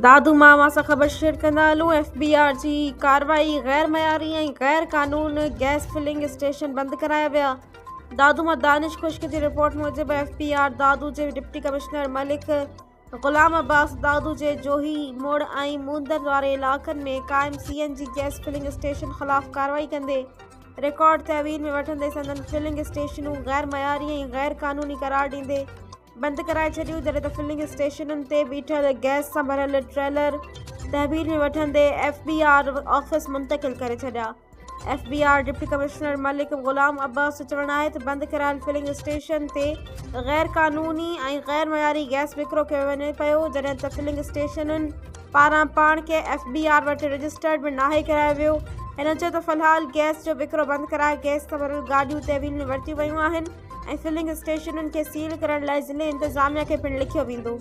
دادو مان اوهان سان خبر شيئر ڪندا هلون ايف بي آر جي ڪارروائي غير معياري ۽ غير قانون گئس فلنگ اسٽيشن بند ڪرايا ويا دادو مان دانش خشڪ جي رپورٽ موجب ايف بي آر دادو جي ڊپٽي ڪمشنر ملڪ غلام عباس دادو جي جوهي موڙ ۽ موندر واري علائقن ۾ قائم C N G gas filling station خلاف ڪارروائي ڪندي رڪارڊ تحويل ۾ وٺندي سندن فلنگ اسٽيشنون غير معياري ۽ غير قانوني قرار ڏيندي بند ڪرائي ڇڏيون جڏهن ته فلنگ اسٽيشنن تي بيٺل گئس سان ڀريل ٽريلر تحويل ۾ وٺندي ايف بي آر آفيس منتقل ڪري ڇڏيا. F B R deputy commissioner Malik Ghulam Abbas جو چوڻ آهي ته بند ڪرايل فلنگ اسٽيشن تي غير قانوني ۽ غير معياري گئس وڪرو ڪيو وڃي پيو جڏهن ته فلنگ اسٽيشنن پاران پاڻ کي ايف بي آر وٽ رجسٽرڊ به ناهي ڪرايو ويو. هن چيو ته في الحال گئس جو وڪرو بند ڪرائي گئس سان ڀريل گاڏيون تحويل ۾ ورتيون ويون آهن. ۽ فلنگ اسٽيشنن کي سيل ڪرڻ لاء ضلعي انتظاميا کي پڻ لکيو ويندو.